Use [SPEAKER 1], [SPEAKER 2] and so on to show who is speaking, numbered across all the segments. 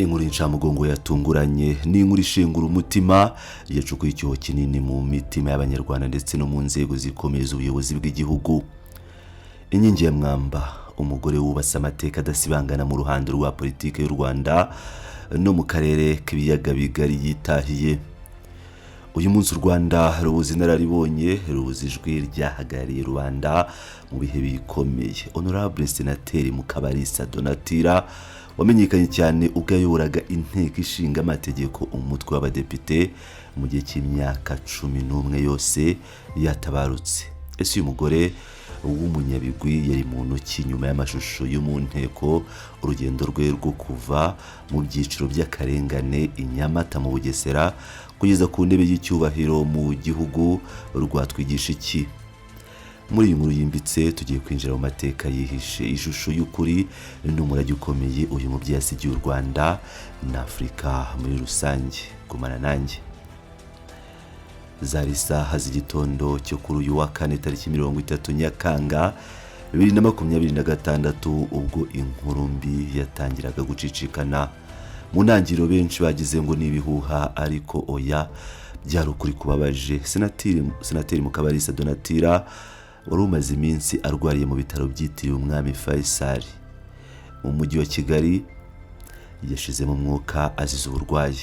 [SPEAKER 1] Inkuru y'incamugongo yatunguranye ni inkuru ishengura umutima, yacukuye icyuho kinini mu mitima y'Abanyarwanda ndetse no mu nzego zikomeye z'ubuyobozi bw'igihugu. Inkingi ya mwamba, umugore wubatse amateka adasibangana mu ruhando rwa politiki y'u Rwanda no mu karere k'Ibiyaga Bigari, yitahiye. Uyu munsi u Rwanda rubuze inararibonye, rubuze ijwi ryahagarariye rubanda mu bihe bikomeye. Honorable Senateri Mukabalisa Donatira, wamenyekanye cyane ubwo yayoboraga Inteko Ishinga Amategeko, umutwe w'Abadepite, mu gihe cy'imyaka 11 yose, yatabarutse. Ese uyu mugore w'umunyabigwi yari muntu ki nyuma y'amashusho yo mu nteko? Urugendo rwe rwo kuva mu byiciro by'akarengane i Nyamata mu Bugesera kugeza ku ntebe y'icyubahiro mu gihugu rwatwigisha iki? Muri iyi nkuru yimbitse tugiye kwinjira mu mateka yihishe, ishusho y'ukuri n'umurage ukomeye uyu mubyeyi yasigiye u Rwanda na Afurika muri rusange. Gumana nanjye. Zari isaha z'igitondo cyo kuri uyu wa kane, tariki 30 Nyakanga 2026, ubwo inkuru mbi yatangiraga gucicikana. Mu ntangiriro benshi bagize ngo ni ibihuha, ariko oya, byari ukuri kubabaje. Senateri Mukabalisa Donatira, wari umaze iminsi arwariye mu bitaro byitiriwe Umwami Faisal mu mujyi wa Kigali, yashizemo umwuka azize uburwayi.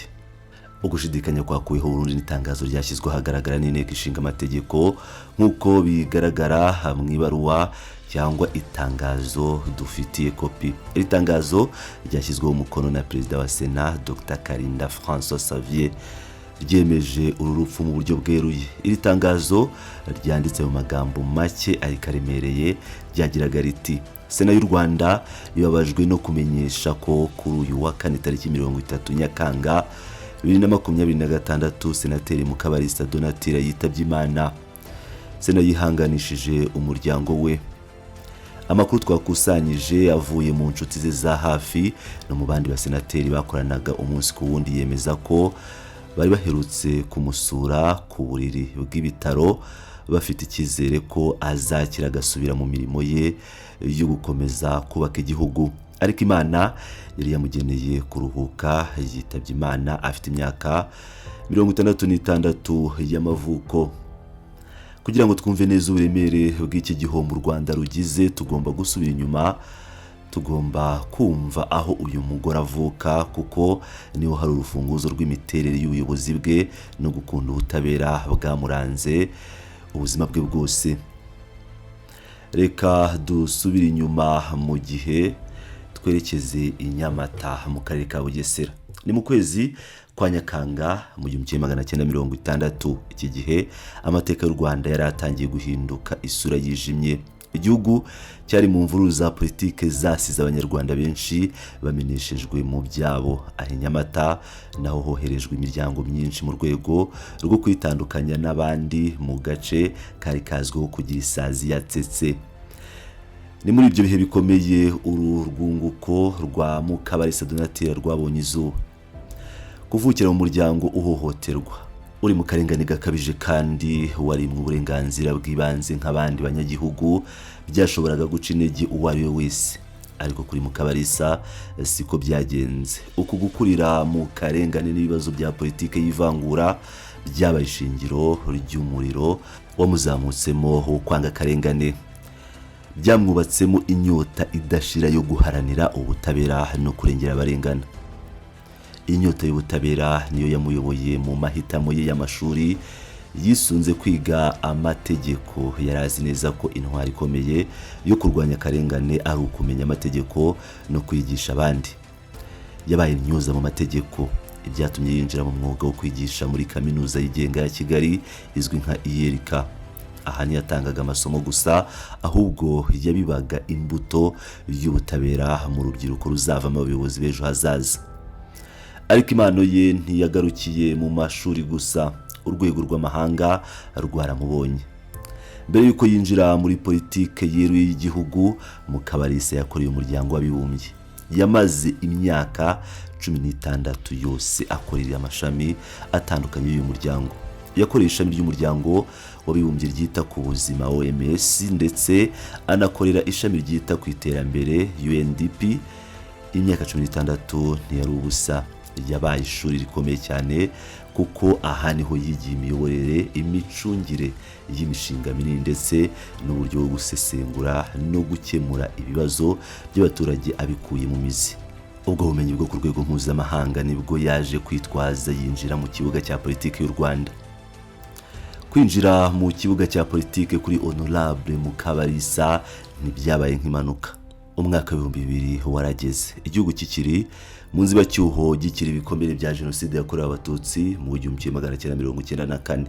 [SPEAKER 1] Ugushidikanya kwakuweho burundu n'itangazo ryashyizwe ahagaragara n'Inteko Ishinga Amategeko, nk'uko bigaragara mu ibaruwa cyangwa itangazo dufitiye kopi. Iri tangazo ryashyizweho umukono na Perezida wa Sena, Dr Kalinda François Xavier, ryemeje uru rupfu mu buryo bweruye. Iri tangazo ryanditse mu magambo make ariko aremereye, ryagiraga riti: "Sena y'u Rwanda ibabajwe no kumenyesha ko kuri uyu wa kane, tariki 30 Nyakanga 2026, Senateri Mukabalisa Donatira yitabye Imana. Sena yihanganishije umuryango we. Amakuru twakusanyije avuye mu nshuti ze za hafi no mu bandi basenateri bakoranaga umunsi ku wundi yemeza ko bari baherutse kumusura ku buriri bw'ibitaro, bafite icyizere ko azakira agasubira mu mirimo ye yo gukomeza kubaka igihugu. Ariko Imana yari yamugeneye kuruhuka, yitabye Imana afite imyaka 66 y'amavuko." Kugira ngo twumve neza uburemere bw'iki gihombo u Rwanda rugize, tugomba gusubira inyuma, tugomba kumva aho uyu mugore avuka, kuko niho hari urufunguzo rw'imiterere y'ubuyobozi bwe no gukunda ubutabera bwamuranze ubuzima bwe bwose. Reka dusubire inyuma mu gihe, twerekeze i Nyamata mu karere ka Bugesera. Ni mu kwezi kwa Nyakanga mu 1960. Iki gihe amateka y'u Rwanda yari atangiye guhinduka isura yijimye. Igihugu cyari mu mvururu za politike zasize Abanyarwanda benshi bameneshejwe mu byabo. Aho i Nyamata naho hoherejwe imiryango myinshi mu rwego rwo kwitandukanya n'abandi mu gace kari kazwiho kugira isazi ya tsetse. Ni muri ibyo bihe bikomeye uru rwunguko rwa Mukabalisa Donatira rwabonye izuba. Kuvukira mu muryango uhohoterwa, uri mu karengane gakabije kandi wari mu burenganzira bw'ibanze nk'abandi banyagihugu, byashoboraga guca intege uwo ari we wese, ariko kuri Mukabalisa siko byagenze. Uku gukurira mu karengane n'ibibazo bya politiki y'ivangura byabaye ishingiro ry'umuriro wamuzamutsemo wo kwanga akarengane. Byamwubatsemo inyota idashira yo guharanira ubutabera no kurengera abarengana. Inyota y'ubutabera niyo yamuyoboye mu mahitamo ye y'amashuri. Yisunze kwiga amategeko. Yari azi neza ko intwari ikomeye yo kurwanya akarengane ari ukumenya amategeko no kwigisha abandi. Yabaye intyoza mu mategeko, ibyatumye yinjira mu mwuga wo kwigisha muri Kaminuza yigenga ya Kigali izwi nka ULK. Aha ntiyatangaga amasomo gusa, ahubwo yabibaga imbuto y'ubutabera mu rubyiruko ruzavamo abayobozi b'ejo hazaza. Ariko impano ye ntiyagarukiye mu mashuri gusa. Urwego rw'amahanga rwaramubonye. Mbere y'uko yinjira muri politike yeruye y'igihugu, Mukabalisa yakoreye Umuryango w'Abibumbye. Yamaze imyaka 16 yose akorera amashami atandukanye y'uyu muryango. Yakoreye ishami ry'Umuryango w'Abibumbye ryita ku buzima, OMS, ndetse anakorera ishami ryita ku iterambere, UNDP. Imyaka 16 ntiyari ubusa, yabaye ishuri rikomeye cyane kuko aha niho yigiye imiyoborere, imicungire y'imishinga minini ndetse n'uburyo bwo gusesengura no gukemura ibibazo by'abaturage abikuye mu mizi. Ubwo bumenyi bwo ku rwego mpuzamahanga nibwo yaje kwitwaza yinjira mu kibuga cya politiki y'u Rwanda. Kwinjira mu kibuga cya politiki kuri Honorable Mukabalisa ntibyabaye nk'impanuka. Umwaka 2000 warageze, igihugu kikiri mu nzibacyuho, gikiri ibikomere bya Jenoside yakorewe Abatutsi mu 1994.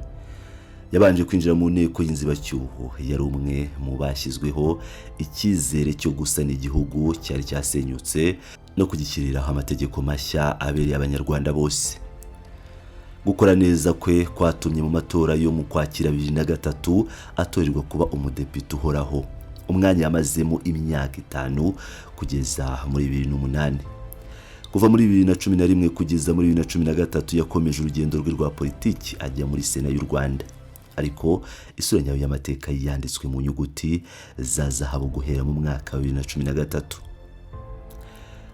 [SPEAKER 1] Yabanje kwinjira mu nteko y'inzibacyuho. Yari umwe mu bashyizweho icyizere cyo gusana igihugu cyari cyasenyutse no kugishyiriraho amategeko mashya abereye Abanyarwanda bose. Gukora neza kwe kwatumye mu matora yo mu Kwakira 2003 atorerwa kuba umudepite uhoraho, umwanya yamazemo imyaka 5 kugeza muri 2008. Kuva muri 2011 kugeza muri 2013 yakomeje urugendo rwe rwa politiki, ajya muri Sena y'u Rwanda. Ariko isura nyayo y'amateka yanditswe mu nyuguti za zahabu guhera mu mwaka wa 2013.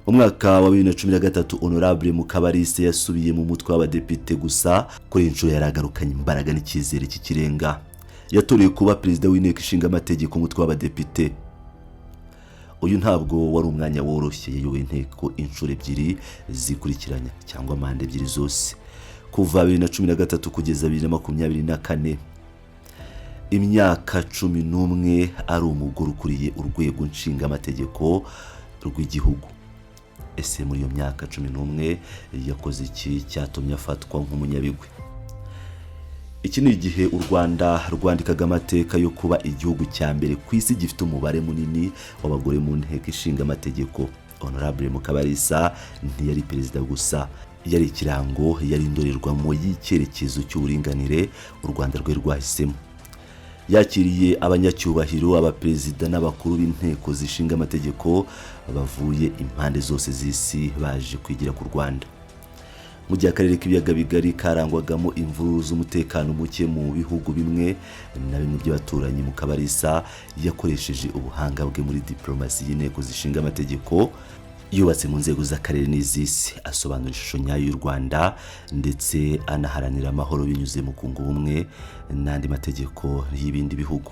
[SPEAKER 1] Mu mwaka wa 2013 Honorable Mukabalisa yasubiye mu mutwe w'abadepite, gusa kuri iyi nshuro yaragarukanye imbaraga n'icyizere cy'ikirenga. Yatorewe kuba perezida w'Inteko Ishinga Amategeko, umutwe w'abadepite. Uyu ntabwo wari umwanya woroshye. Yayoboye inteko inshuro ebyiri zikurikiranya, cyangwa manda ebyiri zose, kuva 2013 kugeza 2024, imyaka 11 ari umugore ukuriye urwego nshingamategeko rw'igihugu. Ese muri iyo myaka 11 yakoze iki cyatumye afatwa nk'umunyabigwi? Iki ni igihe u Rwanda rwandikaga amateka yo kuba igihugu cya mbere ku isi gifite umubare munini w'abagore mu Nteko Ishinga Amategeko. Honorable Mukabalisa ntiyari perezida gusa, yari ikirango, yari indorerwamo y'icyerekezo cy'uburinganire u Rwanda rwe rwahisemo. Yakiriye abanyacyubahiro, abaperezida n'abakuru b'inteko zishinga amategeko bavuye impande zose z'isi baje kwigira ku Rwanda. Mu gihe akarere k'Ibiyaga Bigari karangwagamo imvururu z'umutekano muke mu bihugu bimwe na bimwe by'abaturanyi, Mukabalisa yakoresheje ubuhanga bwe muri diplomasi y'inteko zishinga amategeko yubatse mu nzego z'akarere n'iz'isi, asobanura ishusho nyayo y'u Rwanda ndetse anaharanira amahoro binyuze mu kunga ubumwe n'andi mategeko y'ibindi bihugu.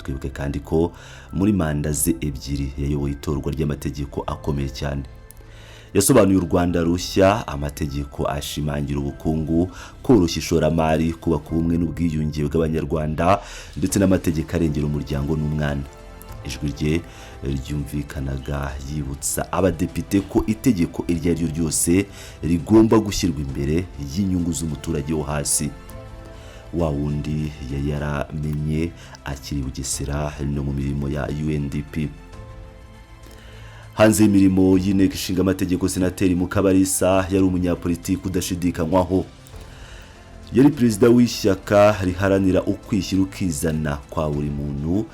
[SPEAKER 1] Twibuke kandi ko muri manda ze ebyiri yayoboye itorwa ry'amategeko akomeye cyane. Yasobanuye u Rwanda rushya, amategeko ashimangira ubukungu, koroshya ishoramari, kubaka ubumwe n'ubwiyunge bw'Abanyarwanda ndetse n'amategeko arengera umuryango n'umwana. Ijwi rye ryumvikanaga yibutsa abadepite ko itegeko iryo ari ryo ryose rigomba gushyirwa imbere y'inyungu z'umuturage wo hasi, wa wundi yari yaramenye akiri Bugesera no mu mirimo ya UNDP. Hanze y'imirimo y'Inteko Ishinga Amategeko, Senateri Mukabalisa yari umunyapolitiki udashidikanywaho. Yari perezida w'ishyaka riharanira ukwishyira ukizana kwa buri muntu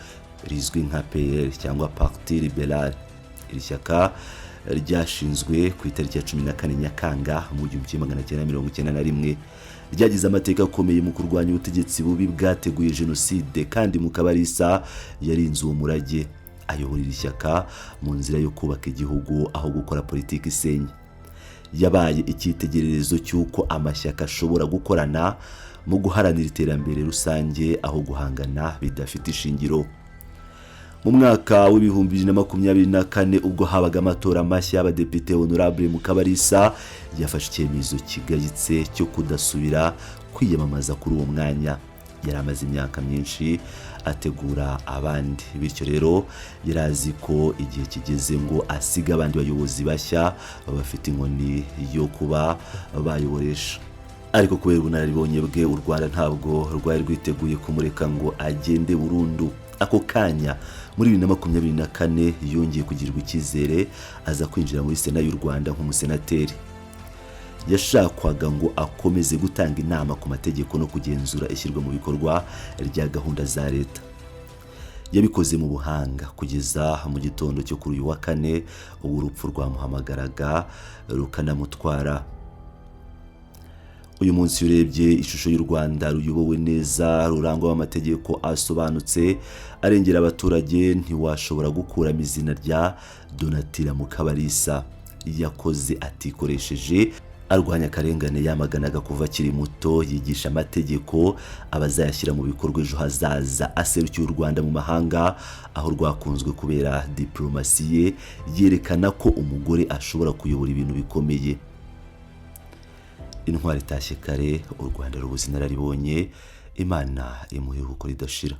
[SPEAKER 1] rizwi nka PL cyangwa Parti Libéral. Iri shyaka ryashinzwe ku itariki ya 14 Nyakanga mu 1991. Ryagize amateka akomeye mu kurwanya ubutegetsi bubi bwateguye jenoside, kandi Mukabalisa yarinze uwo murage, ayobora iri shyaka mu nzira yo kubaka igihugu aho gukora politiki isenya. Yabaye icyitegererezo cy'uko amashyaka ashobora gukorana mu guharanira iterambere rusange aho guhangana bidafite ishingiro. Mu mwaka wa 2024, ubwo habaga amatora mashya y'abadepite, Honorable Mukabalisa yafashe icyemezo kigayitse cyo kudasubira kwiyamamaza kuri uwo mwanya. Yari amaze imyaka myinshi ategura abandi, bityo rero yari azi ko igihe kigeze ngo asige abandi bayobozi bashya bafite inkoni yo kuba bayoboresha. Ariko kubera ubunararibonye bwe, u Rwanda ntabwo rwari rwiteguye kumureka ngo agende burundu. Ako kanya muri 2024 yongeye kugirirwa icyizere, aza kwinjira muri Sena y'u Rwanda nk'umusenateri. Yashakwaga ngo akomeze gutanga inama ku mategeko no kugenzura ishyirwa mu bikorwa rya gahunda za leta. Yabikoze mu buhanga kugeza mu gitondo cyo kuri uyu wa kane, ubwo urupfu rwamuhamagaraga rukanamutwara. Uyu munsi urebye ishusho y'u Rwanda ruyobowe neza, rurangwamo amategeko asobanutse arengera abaturage, ntiwashobora gukuramo izina rya Donatilla Mukabalisa. Yakoze atikoresheje, arwanya akarengane yamaganaga kuva akiri muto, yigisha amategeko abazayashyira mu bikorwa ejo hazaza, aserukiye u Rwanda mu mahanga aho rwakunzwe kubera diplomasi ye, yerekana ko umugore ashobora kuyobora ibintu bikomeye. Intwari itashye kare, u Rwanda rubuze inararibonye. Imana imuhe iruhuko ridashira.